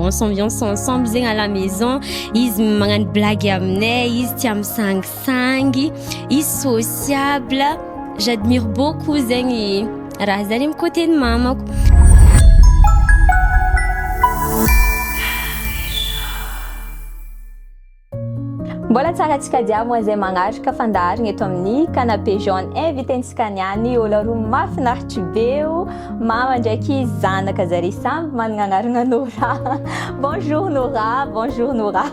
On s'ambiance ensemble zegny à la maison, izy magnano blague aminay, izy tia misangisangy, izy sociable, j'admire beaucoup zegny raha zany amy côté-n'ny mamako. Mbola tsara antsika jiaby moa izay magnaraka fandaharana eto amin'ny Canapé Jaune. Invité-ntsika niany olo roa mahafinaritra be io, mama ndraiky zanaka zare samby manana anarana Nora. Bonjour Nora, bonjour Nora.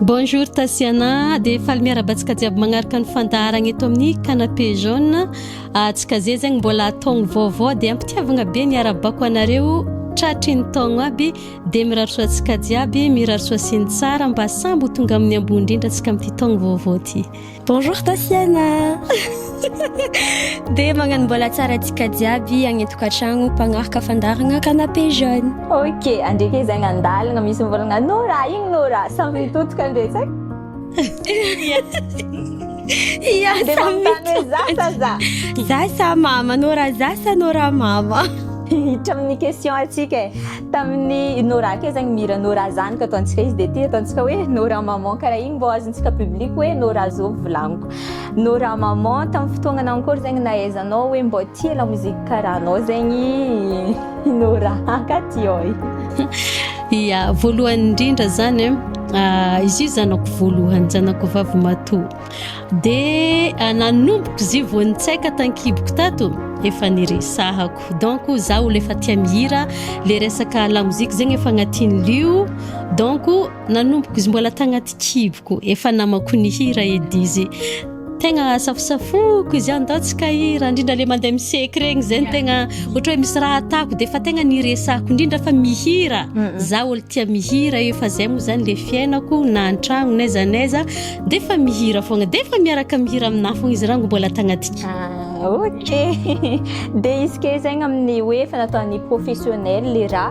Bonjour Tatiana, dia faly miarahaba antsika jiaby magnaraka ny fandaharana eto amin'ny Canapé Jaune. Antsika zay zegny mbola taogno vaovao dia ampitiavagna be ny arahabako anareo tratry ny taogno aby. Dia mirary soa antsika jiaby, mirary soa sy ny tsara mba samby ho tonga amin'ny ambony indrindra antsika amin'ity taogno vaovao ity. Bonjour Tatiana! Dia magnano mbola tsara antsika jiaby agny an-tokantragno mpagnaraka fandaharagna canapé jaune. Ok, andreke zegny andalagna misy mivolagna Nora, igny Nora, samby mitotoka andre tsy haiko. Ia, Dia samy manontany hoe za sa za? Za sa mama, Nora za sa Nora mama? Hiditra amin'ny question antsika e. Tamin'ny Nora ake zegny mihira Nora zanaka ataontsika izy dia ty ataontsika hoe Nora maman karaha igny mbô azontsika public hoe Nora zovy volagniko. Nora maman tamin'ny fotoagna nankôry zegny nahaizanao hoe mbô tia lamoziky karaha anao zegny i Nora akaty oi? Ia, voalohany indrindra zany izy io zanako voalohany, zanako vavimatoa. Dia nanomboko izy io vao nitsaika tan-kiboko tato efa niresahako. Donc za olo efa tia mihira, le resaka lamoziky zegny efa agnatin'ny lio, donc nanomboko izy mbola tagnaty kiboko efa namako nihira edy izy. Tegna safosafoko izy andao tsika hihira, indrindra le mandeha miseky regny zegny tegna ohatra hoe misy raha atako de efa tegna niresahako indrindra fa mihira, za olo tia mihira io fa zay moa zany le fiainako na an-tragno n'aiza n'aiza de efa mihira fogna, de efa miaraka mihira aminahy fogna izy rango mbola tagnaty kibo. Ah ok, de izy ke zegny amin'ny hoe efa nataon'ny professionnel le raha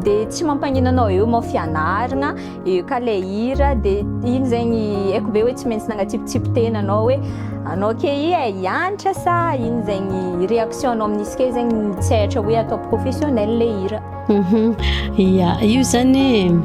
de tsy mampagnino anao eo moa fianaragna, eo ka le hira de iny zegny haiko be hoe tsy maintsy nagnatsipitsipy tena anao hoe anao ke i e hianatra sa ino zegny réaction anao amin'izy ke zegny mitsehatra hoe atao professionnel le hira. Ia, io zany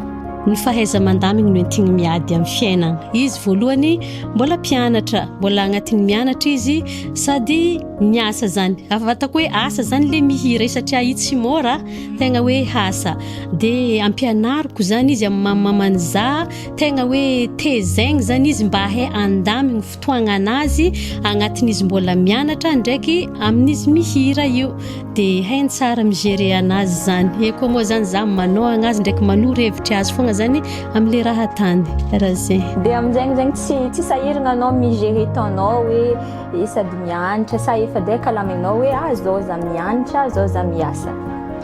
ny fahaiza-mandamigny no entigny miady amin'ny fiainagna. Izy voalohany mbola mpianatra, mbola agnatin'ny mianatra izy sady miasa zany. Ataoko hoe asa zany le mihira io satria io tsy môra, tegna hoe asa. De ampianariko zany izy amin'ny maha mamany za, tegna hoe tezaigny zany izy mba hahay handamigny fotoagnanazy agnatin'izy mbola mianatra ndraiky amin'izy mihira io. De hainy tsara mi-gerer anazy zany. Eo koa moa zany za manohagna azy ndraiky manoro hevitry azy fogna zany amle raha atany. Karaha zay. De amin'izegny zegny tsy tsy sahiragna anao mi-gerer temps-nao hoe e sady mianatra sa efa de kalaminao hoe ah zao za mianatra, zao za miasa.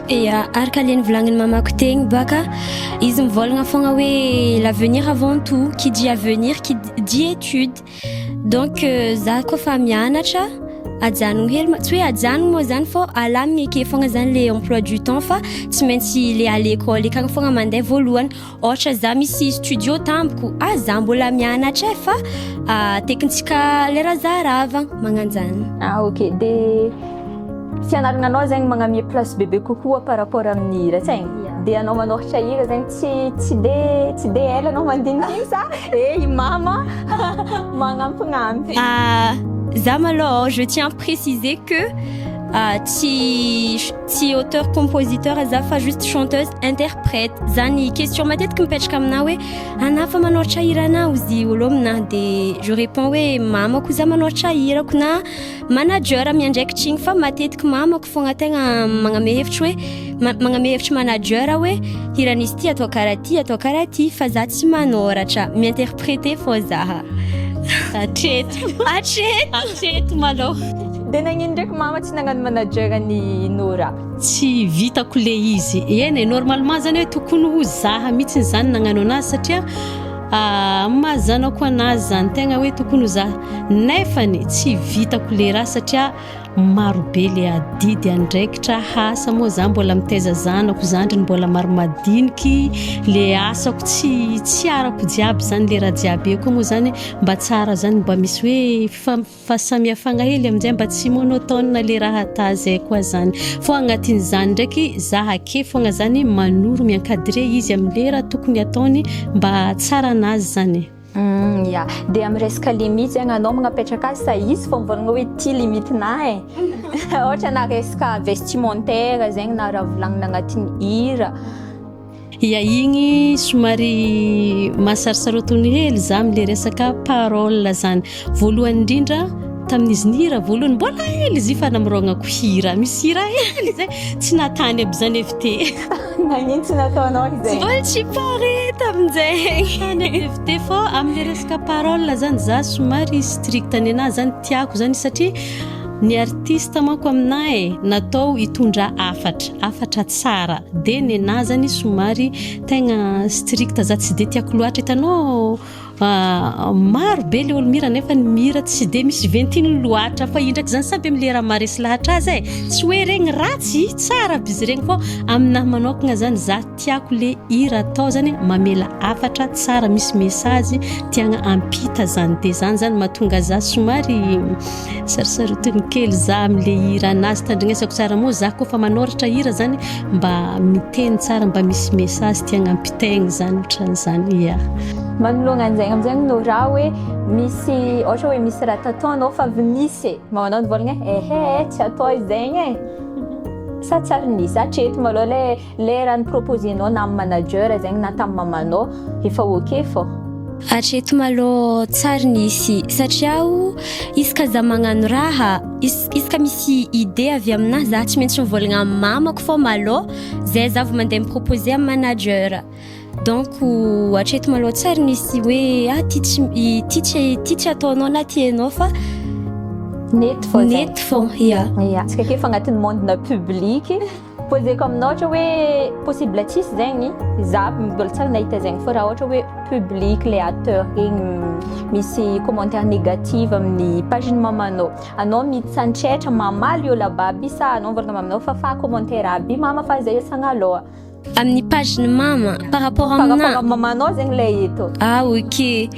Ia, araka le novolagnin'ny mamako tegny baka izy mivôlagna fogna hoe l'avenir avant tout, qui dit avenir qui dit étude. Donc za kôfa mianatra ajanogno hely ma- tsy hoe ajanogno moa zany fô alamigny ake fogna zany le emploi du temps fa tsy maintsy le à l'école akagny fogna mandeha voalohany. Ôhatra za misy studio tampoko, ah za mbola mianatra e fa tekintsika lera za rava, magnan'zany. Ah ok, de fianaragna anao zegny magnamia place bebe kokoa par rapport amin'ny hira tsaigny? De anao manôratra hira zegny tsy tsy de tsy de ela anao mandinika igny sa eh i mama magnampignampy? Za malôha je tiens à préciser que tsy tsy auteur compositeur za fa juste chanteuse interprète. Zany question matetiky mipetraka aminahy hoe anà fa manôratra hiranà ozy olo aminahy de je réponds hoe mamako za manôratra hirako na manager miandraikitra igny fa matetiky mamako fogna tegna magname hevitry hoe magname hevitry manager hoe hiran'izy ty atao karaha ty atao karaha ty fa za tsy manôratra mi-interpréter fô zaha. Hatreto. Hatreto. Hatreto malôha. De nagnino ndraiky mama tsy nagnano manager an'i Nora? Tsy vitako le izy. Eny e, normalement zany hoe tokony ho zaha mihitsy zany nagnano anazy satria amin'ny maha zanako anazy zany tegna hoe tokony ho zaha. Nefany tsy vitako le raha satria. Maro be le adidy andraikitra asa moa za mbola mitaiza zanako zandriny mbola maro madiniky le asako tsy tsy arako jiaby zany le raha jiaby eo koa moa zany mba tsara zany mba misy hoe fahasamihafagna hely amin'izay mba tsy monotone le raha ata zay koa zany. Fô agnatin'izany ndraiky za ake fogna zany manoro mi-encadrer izy am'le raha tokony ataony mba hahatsara anazy zany. Ya, dia amin'ny resaka limite zegny anao magnapetraka azy sa izy fô mivôlagna hoe ty limite-nahy e? Ohatra na resaka vestimentaire zegny na raha volagnina agnatin'ny hira. Ya, igny somary mahasarosarotiny hely za am'le resaka parole zany. Voalohany indrindra tamin'izy nihira voalohany mbola hely izy io fa namorôgnako hira, misy hira hely zay tsy nahatany aby zany avy te. Nagnino tsy nataonao izay? Mbola tsy pare tamin'izay. Tany aby avy te fô am'le resaka parole zany za somary strict ny anahy zany tiako zany satria ny artiste manko aminahy e natao hitondra hafatra, hafatra tsara, de ny anahy zany somary tegna strict za tsy de tiako loatra hitanao maro be le olo mihira nefa ny mihira tsy de misy ventiny loatra fa io ndraiky zany samby am'le raha maharesy lahatra azy e, tsy hoe regny ratsy, tsara aby izy regny fô aminahy manokagna zany za tiako le hira atao zany mamela hafatra tsara misy message tiagna ampita zany, de zany zany mahatonga za somary sarosarotiny kely za am'le hira anazy tandrignesako tsara moa za koa fa manoratra hira zany mba miteny tsara mba misy message tiagna ampitaigny zany ohatran'izany ya. Manoloana an'izay amin'izay no raha hoe misy ohatra hoe misy raha tataonao fa avy misy e, mamanao nivolagna hoe ehe tsy atao izegny e, sa tsy ary nisy hatreto malôha le le raha niproposenao na amin'ny manager zegny na tamin'ny mamanao efa ok fô. Hatreto malôha tsary nisy satria o isaka za magnano raha isaka misy idée avy aminahy za tsy maintsy mivôlagna amin'ny mamako fô malôha zay za vao mandeha miproposer amin'ny manager. Donc hatreto malôha tsary nisy hoe ah ty tsy ty tsy ty tsy ataonao na ty hainao fa Nety fô zay. Nety fô ya. Ya, tsika ake efa agnatin'ny monde-na public, poseko aminao ohatra hoe possible tsisy zegny, za mbola tsy ary nahita zegny fô raha ohatra hoe public le acteur igny misy commentaire négative amin'ny page-n'ny mamanao, anao mitsantratra mamaly olo aby aby sa anao mivôlagna mamanao fa fa commentaire aby io mama fa zay asagna alôha. Amin'ny page-n'ny mama par rapport Par rapport aminahy? amin'ny mamanao zegny le eto. Ah ok.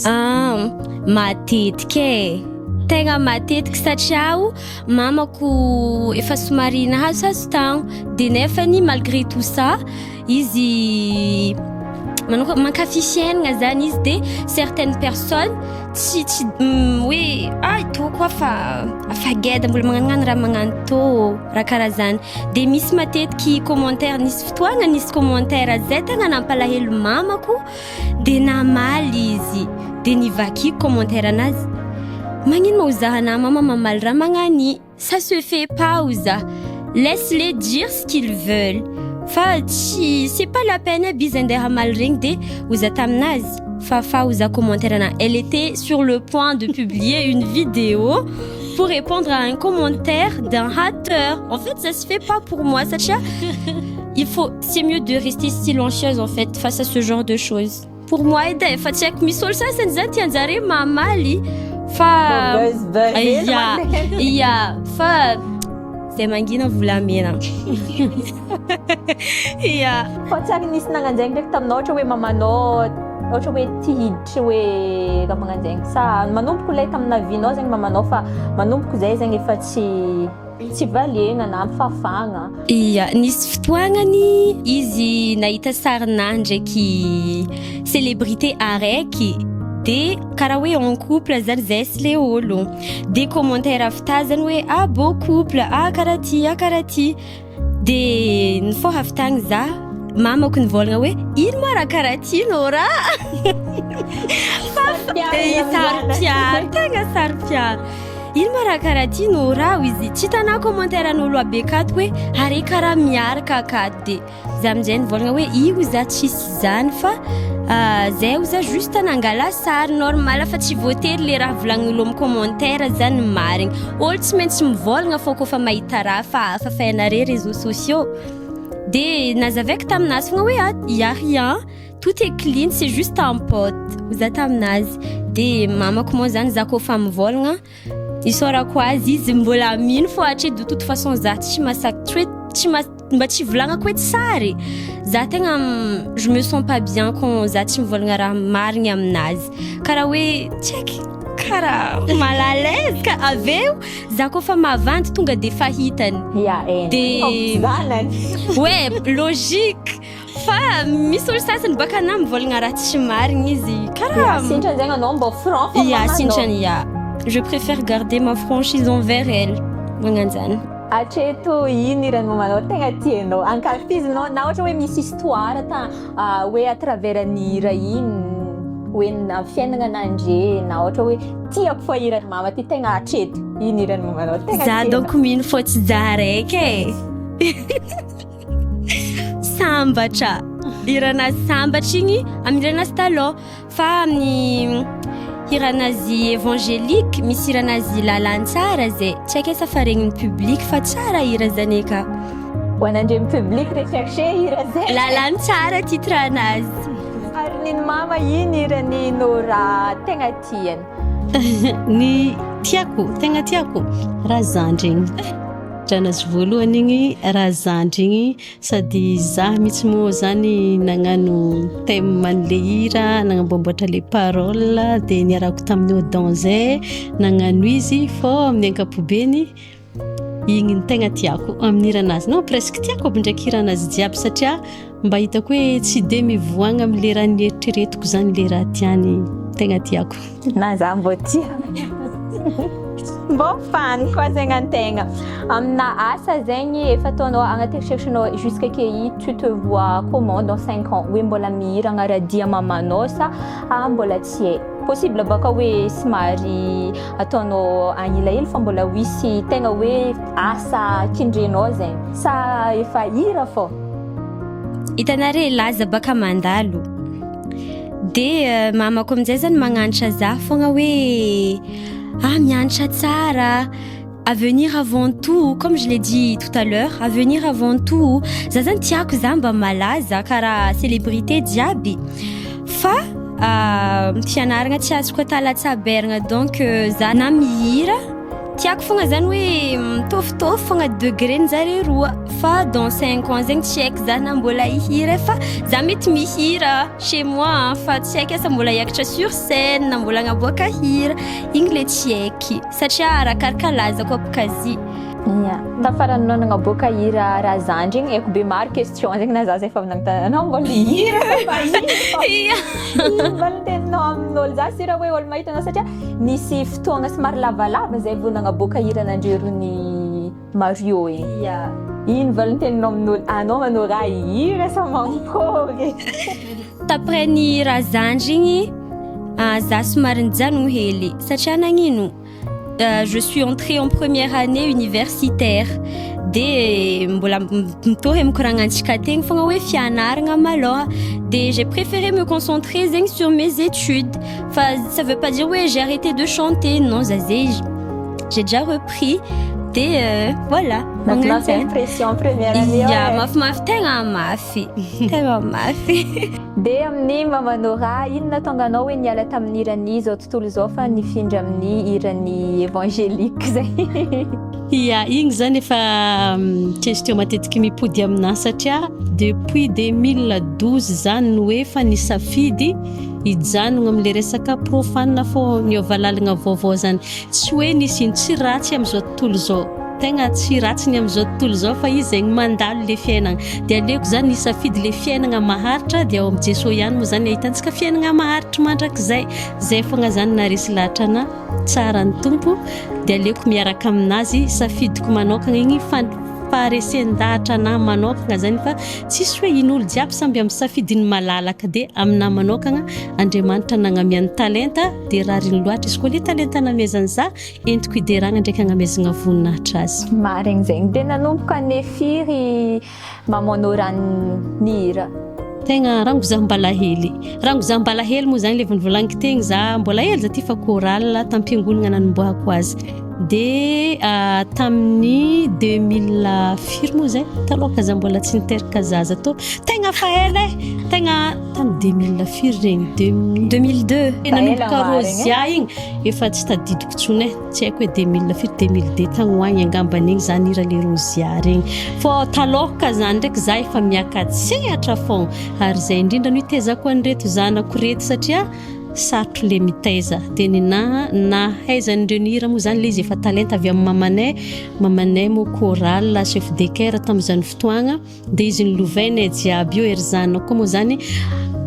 Ah, matetika e. Tegna matetiky satria o mamako efa somary nahazohazo tagno de nefany malgré tout ça izy manao mankafy fiainana zany izy de certaines personnes tsy tsy hoe ah tô koa fa afa geda mbola magnanognano raha magnano tô raha karaha zany, de misy matetiky commentaire, nisy fotoagna nisy commentaire zay tegna nampalahelo mamako de namaly izy de nivakiko commentaire anazy, magnino ma ho zahana mama mamaly raha magnany, ça se fait pas ho za, laisse-les dire ce qu'ils veulent fa tsy c'est pas la peine aby izy andeha hamaly regny, de ho za taminazy fa fa ho za commentaire anahy, elle était sur le point de publier une vidéo pour répondre à un commentaire d'un hater. En fait, ça se fait pas pour moi satria il faut c'est mieux de rester silencieuse en fait face à ce genre de choses. Pour moi edy e, fa tsy haiko misy olo sasany zany tianjare mamaly fa Buzz buzz hely ya mandeha. Ya fa zay mangina volamena ya. Fa tsy ary nisy nagnanjaigny ndraiky taminao ohatra hoe mamanao ohatra hoe tia hiditry hoe raha magnanjaigny sa manomboko lay tamina vie-nao zegny mamanao fa manomboko zay zegny efa tsy tsy valiagna na mifafagna. Ya, nisy fotoagnany izy nahita sarinahy ndraiky célébrité araiky de karaha hoe en couple zany zay sy le ôlo, de commentaire avy tazany hoe ah beau couple, ah karaha ty, ah karaha ty, de nifôha avy tagny za mamako nivôlagna hoe ino ma raha karaha ty nô raha saro-piaro tegna saro-piaro, ino ma raha karaha ty nô raha izy tsy hitanà commentaire n'olo aby akato hoe are karaha miaraka akato, de za aminjay nivôlagna hoe io za tsisy zany fa zay o za juste nangala sary normal fa tsy voatery le raha volagnin'olo amin'ny commentaire zany marigny, ôlo tsy maintsy mivôlagna fô kaofa mahita raha fa hafa fa hainare réseaux sociaux, de nazavaiko taminazy fogna hoe ah y a rien, tout est clean, c'est juste un pote za taminazy, de mamako moa zany za kaofa mivôlagna. Isaorako azy izy mbola mino fô hatreto. De toute façon za tsy masaky, tsy hoe tsy mba tsy volagnako hoe tsary za tegna, je me sens pas bien quand za tsy mivolagna raha marigny aminazy, karaha hoe tsy haiky, karaha mal à l'aise ka. Aveo za koa fa mavandy tonga de fa hitany. Ya, eny. De zanany. Ouais, logique, fa misy olo sasany baka na mivolagna raha tsy marigny izy karaha. Sintrany zegny anao mbô franc fô Ya. mamanao. Sintrany, ya, je préfère garder ma franchise envers elle, magnano zany. Hatreto ino hiran'ny mamanao tegna tianao, ankafizinao, na ohatra hoe misy histoire ta hoe à travers ny hira iny hoe na fiainana nandre, na ohatra hoe tiako fô hiran'ny mama ty tegna, hatreto ino hiran'ny mamanao tegna Za tianao? Donc mino fô tsy za raiky e, Sambatra, hiranazy Sambatra igny, amin'ny hiranazy taloha, fa amin'ny hiranazy évangélique misy hiranazy Lalantsara zay, tsy haiko asa fa regnin'ny public fa tsara hira zany eka. Ho anandreny public recherché hira zay. Lalantsara titre anazy. Ary niny mama, ino hirany Nora tegna tiany? Ny tiako, tegna tiako, raha zandry igny dranazy voalohany igny, raha zandry igny, sady za mihitsy moa zany nagnano thème an'le hira, nagnamboamboatra le parole, de niarako tamin'ny Odon zay nagnano izy. Fô amin'ny ankapobeny igny ny tegna tiako amin'ny hiranazy, non, presque tiako aby ndraiky hiranazy jiaby, satria mba hitako hoe tsy de mivoagna am'le raha nieritreretiko zany le raha tiany tegna tiako. Na za mbô tia, mbô fany koa zegny antegna. Amina asa zegny efa ataonao agnaty eritreritrinao jusqu'à ke, tu te vois comment dans 5 ans? Hoe mbola mihira agnaradia mamanao sa mbola tsy hay, possible baka hoe somary ataonao agnilaela fa mbola hoisy tegna hoe asa kindrenao zegny, sa efa hira fô? Hitanare, laza baka mandalo de mamako amin'izay zany magnanatra za fogna hoe mianatra tsara, avenir avant tout, comme je l'ai dit tout à l'heure, avenir avant tout. Za zany tiako za mba malaza karaha célébrité jiaby, fa fianarana tsy azoko atala-tsaberana. Donc za na mihira tiako fogna zany hoe mitovitovy fogna degré ny zare roa. Fa dans 5 ans zegny tsy haiko za na mbola hihira, fa za mety mihira chez moi, fa tsy haiko asa mbola hiakatra sur scène na mbola agnaboaka hira igny le tsy haiky, satria arakaraka lazako apakazy. Ia, tafaranao nagnaboaka hira raha zandry igny, haiko be maro question zegny na za zay efa avy nanontany anao mbola hihira sa fa ino fa ino mba niteninao amin'olo za sira hoe olo mahita anao, satria nisy fotoagna somary lavalava zay vao nagnaboaka hira nandrerony Mario igny. Ino mba niteninao amin'olo anao manao raha hihira sa mankôry? Taprès ny raha zandry igny, za somary nijanogno hely, satria nagnino, je suis entrée en première année universitaire, de mbola mitohy mikoragna antsika tegny fogna hoe fianaragna malôha, de j'ai préféré me concentrer zegny sur mes études. Fa ça veut pas dire hoe j'ai arrêté de chanter, non, za zay j'ai déjà repris, de voilà. Mafimafy impression première année. Ya, mafimafy, tegna mafy, tegna mafy. De amin'ny mamanao raha inona tonga anao hoe niala tamin'ny hirany zao tontolo izao fa nifindra amin'ny hirany évangélique zay? Ya, igny zany efa question matetiky mipody aminahy, satria depuis 2012 zany no efa nisafidy hijanona am'le resaka profane fô niova lalagna vaovao zany. Tsy hoe nisy ino tsy ratsy am'izao tontolo zao, tegna tsy ratsy ny am'izao tontolo zao, fa izy zegny mandalo le fiainana, de aleoko zany nisafidy le fiainana maharitra, de ao amin'i Jesosy ihany moa zany ahitantsika fiainana maharitry mandrakizay. Zay fogna zany naresy lahatra ana tsara ny Tompo, de aleoko miaraka aminazy. Safidiko manokana igny, faharesen-dahatra anahy manokana zany, fa tsisy hoe in'olo jiaby, samby amin'ny safidiny malalaka. De aminahy manokana, Andriamanitra nagnamiany talenta, de rariny loatra izy koa le talenta namezany za, entiko hideragna ndraiky agnamezagna voninahitra azy. Marigny zegny. De nanomboka ane firy mamanao raha nihira? Tegna rango za mbola hely, rango za mbola hely moa zany le vonivolagniko tegny, za mbola hely za ty fa chorale tampiangonana nanomboahako azy. De tamin'ny 2000 firy moa zay, taloha ka za mbola tsy niteraka zaza tô, tegna fa ela e, tegna tamin'ny 2000 firy regny, 2002. Nanomboka Rosia igny, efa tsy tadidiko intsony e, tsy haiko hoe 2000 firy, 2002 tagny ho agny angambany igny za nihira le Rosia regny. Fô taloha ka zany ndraiky za efa miaka-tsehatra fogna, ary zay indrindra no itaizako an'ireto zanako reto satria sarotro le mitaiza. De ninaha nahaizan'ireo nihira moa zany le izy efa talenta avy amin'ny mamanay, mamanay moa chorale, chef de chœur tamin'izany fotoagna, de izy nilovainay jiaby io, ery zanako koa moa zany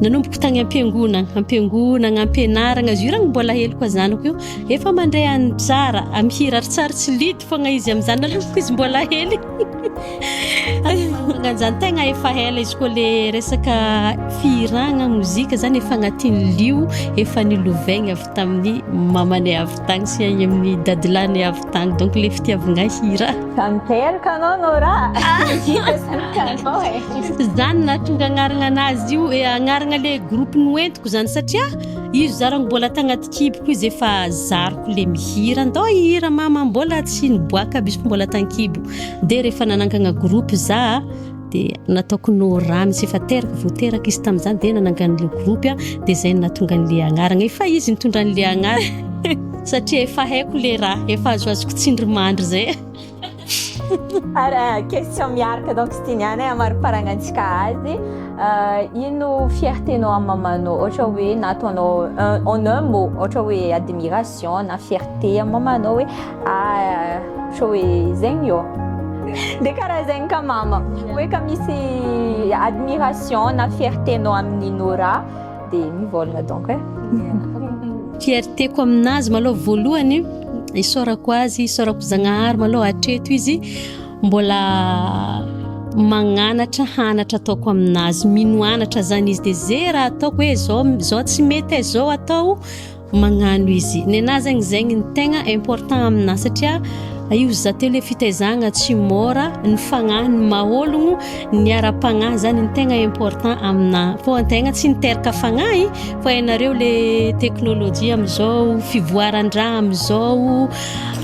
nanomboko tagny am-piangonagna, am-piangonagna, am-pianaragna, izy io rano mbola hely koa zanako io, efa mandray anjara mihira ary tsary tsy lidy fogna izy amin'izany, nalomboko izy mbola hely. Magnano zany tegna efa ela izy koa le resaka fihiragna mozika zany efa agnatin'ny lio, efa nilovaigna avy tamin'ny mamanay avy tagny sy agny amin'ny dadilahinay avy tagny, donc le fitiavagna hira. Za miteraka anao Nora, hita zanakanao e. Zany nahatonga agnarana anazy io, agnarana le groupe noentiko zany satria izy za raha mbola tagnaty kiboko izy efa zariko le mihira, ndao hihira mama, mbola tsy niboaka aby izy fa mbola tan-kibo. De rehefa nanangana groupe za de nataoko Nora mihitsy, efa teraka vao teraka izy tamin'izany de nanangana le groupe a, de zay no nahatonga an'le agnarana, efa izy nitondra an'le agnarana satria efa haiko le raha, efa azoazoko tsindrimandry zay. Ary question miaraka donc sy tiany e, amariparanantsika azy, ino fierté-nao amin'ny mamanao, ohatra hoe nataonao en un mot, ohatra hoe admiration na fierté amin'ny mamanao hoe ah, ohatra hoe zegny io, de karaha zegny ka mama hoe ka misy admiration na fierté-nao amin'ny Nora, de mivolagna donc e. Fierté-ko aminazy malôha voalohany, isaorako azy, isaorako Zagnahary malôha hatreto izy mbola magnanatra hanatra ataoko aminazy, mino anatra zany izy, de zay raha ataoko hoe zao zao tsy mety e, zao atao, magnano izy. Nenahy zegny zegny ny tegna important aminahy satria io za teo le fitaizagna tsy môra, ny fagnahy ny maha-ôlogno, ny ara-pagnahy zany ny tegna important aminahy, fô antegna tsy niteraka fagnahy fa hainareo le teknôlôjia amizao, fivoaran-draha amizao,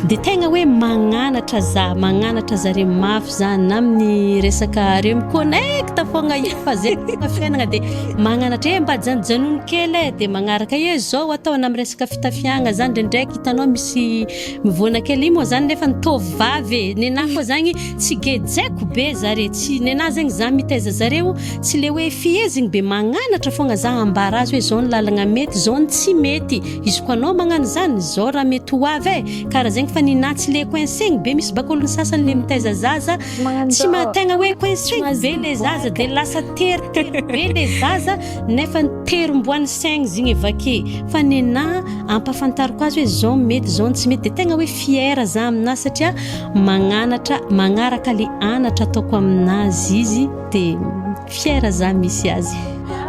de tegna hoe magnanatra za, magnanatra zare mafy za na amin'ny resaka reo miconnecte fogna io fa zay fogna fiainagna, de magnanatra e mba ajanonjanony kely e, de magnaraka e zao atao, na amin'ny resaka fitafiagna zany ndraindraiky hitanao misy mivoana kely iny moa zany nefa ny tovovavy e, nenahy koa zagny tsy gejaiko be zare, tsy nenahy zegny za mitaiza zareo tsy le hoe fihezigny be, magnanatra fogna za ambara azy hoe zao ny lalagna mety, zao ny tsy mety, izy koa anao magnano zany zao raha mety ho avy e, karaha zegny fa ninahy tsy le coincegny be, misy baka ologno sasany le mitaiza zaza tsy mahategna hoe coincegny be le zaza de lasa teritery be le zaza nefa terimboan'ny saigny zigny avake, fa nenahy ampahafantariko azy hoe zao mety, zao ny tsy mety, de tegna hoe fière za aminazy satria magnanatra magnaraka le anatra ataoko aminazy izy, de fière za misy azy.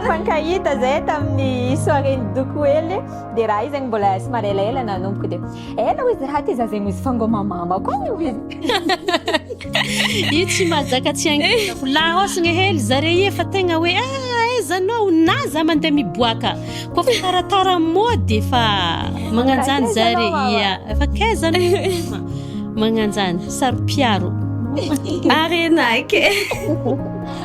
Fankahita zay tamin'ny soirée ny doko hely, de raha io zegny mbola somary elaela nanomboko, de ela hoy izy raha ty za zegny izy fangoma mama koa hoy izy. Io tsy mahazaka tsy angina laosigny hely zare io efa tegna hoe ah aiza anao na za mandeha miboaka koa fa taratara mody efa magnanjany zare ia, efa kaiza anao magnanjany saro-piaro. Arenaky.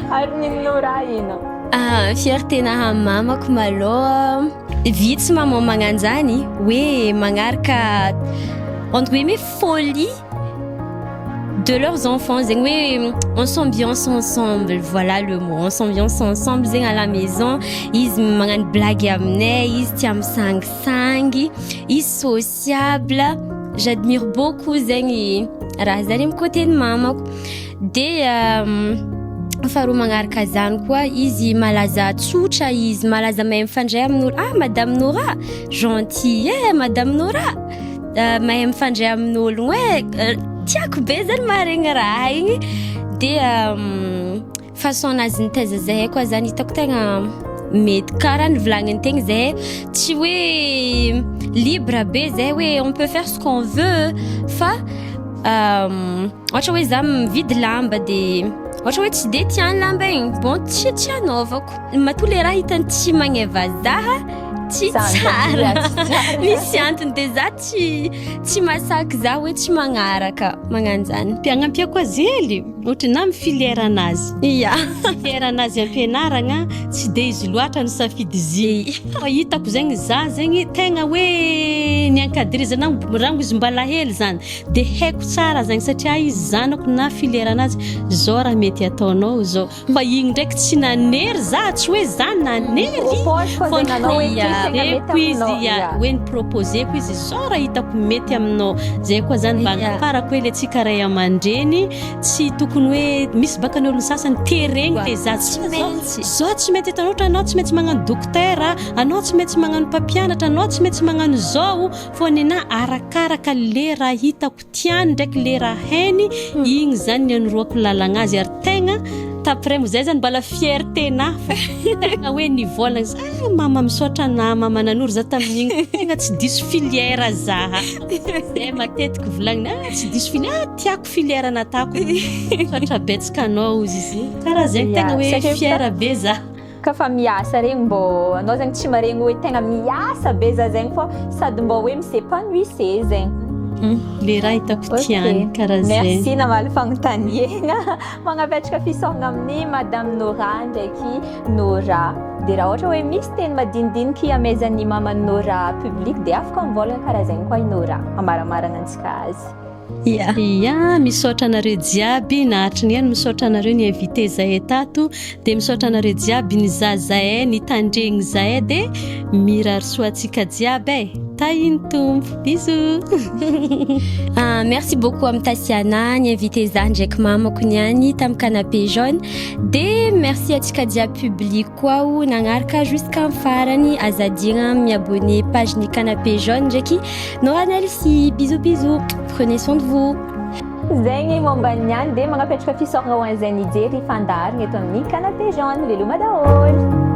Ary ny Nora ino? Ah, fierté-nahy amin'ny mamako malôha, vitsy maman magnanjany hoe magnaraka entre guillemets folie de leurs enfants zegny hoe on s'ambiance ensemble, voilà le mot, on s'ambiance ensemble zegny à la maison, izy magnano blague aminay, izy tia misangisangy, izy sociable, j'admire beaucoup zegny raha zany amy côté ny mamako. De faharoa magnaraka zany koa izy malaza tsotra, izy malaza mahay mifandray amin'olo, ah madame Nora gentille e, madame Nora mahay mifandray amin'ologno e, tiako be zany maharegny raha igny. De façon nazy nitaiza zahay koa zany hitako tegna mety karaha nivolagniny tegna zahay tsy hoe libre be zahay hoe on peut faire ce qu'on veut, fa ohatra hoe za mividy lamba de ohatra hoe tsy de tiany lamba igny, bon tsy anaovako, matoa le raha hitany tsy magneva zaha. Tsy tsara, misy antony de za tsy masaky za hoe tsy magnaraka magnano zany. Mpiagnampiako azy hely ohatra na amin'ny filière anazy. Filière anazy ampianaragna tsy de izy loatra no safidy izy. Fa hitako zegny za zegny tegna hoe ni-encadrer zany rango izy mbala hely zany de haiko tsara zegny satria izy zanako na filière anazy zao raha mety ataonao zao. Fa igny ndraiky tsy nanery za, tsy hoe za nanery fa ni-proposeko izy, ya, hoe ni-proposeko izy zao raha hitako mety aminao, zay koa zany mba agnafarako hoe le tsika ray aman-dreny tsy tokony hoe misy baka ny olo sasany teregny le zaza tsy zao, zao tsy mety ataonao, ohatra anao tsy maintsy magnano dokotera, anao tsy maintsy magnano mpampianatra, anao tsy maintsy magnano zao, fô nenah arakaraka le raha hitako tiany ndraiky le raha hainy igny zany ny anoroako lalagna azy ary tegna taprès mo zay zany mbala fierté na fa tegna hoe nivolagna izy ah mama misaotra anah mama nanoro za tamin'igny tegna tsy diso filière za zay matetiky volagniny ah tsy diso filière ah tiako filière natako misaotra betsaka anao ozy izy karaha zegny tegna hoe fière be za. Ka fa miasa regny mbô anao zegny tsy maregny hoe tegna miasa be za zegny fô sady mbô hoe mi-s'épanouisser zegny. Le raha hitako tiany karaha zegny. Merci namaly fagnontaniagna. Magnapetraka fisaoragna amin'ny Madame Nora ndraiky Nora. De raha ohatra hoe misy teny madinidiniky amezan'ny maman'i Nora public de afaka mivôlagna karaha zegny koa i Nora amaramaragna antsika azy. Ia. Ia, misaotra anareo jiaby nahatry ny ela, misaotra anareo ny invité zahay tato, dia misaotra anareo jiaby nizaha zahay, nitandregny zahay dia mirary soa antsika jiaby e! Tahin'ny Tompo. Bisous. Ah, merci beaucoup amy Tatiana ny invité za ndraiky mamako niany tamy Canapé Jaune, de merci antsika jiaby public koa o nagnaraka jusqu'à farany. Azadigna mi-abonner page ny Canapé Jaune ndraiky Nora Nelsie. Bisous bisous, prenez soin de vous. Zegny momba ny any dia magnapetraka fisaorana ho an'izay nijery fandaharana eto amin'ny Canapé Jaune. Veloma daholo.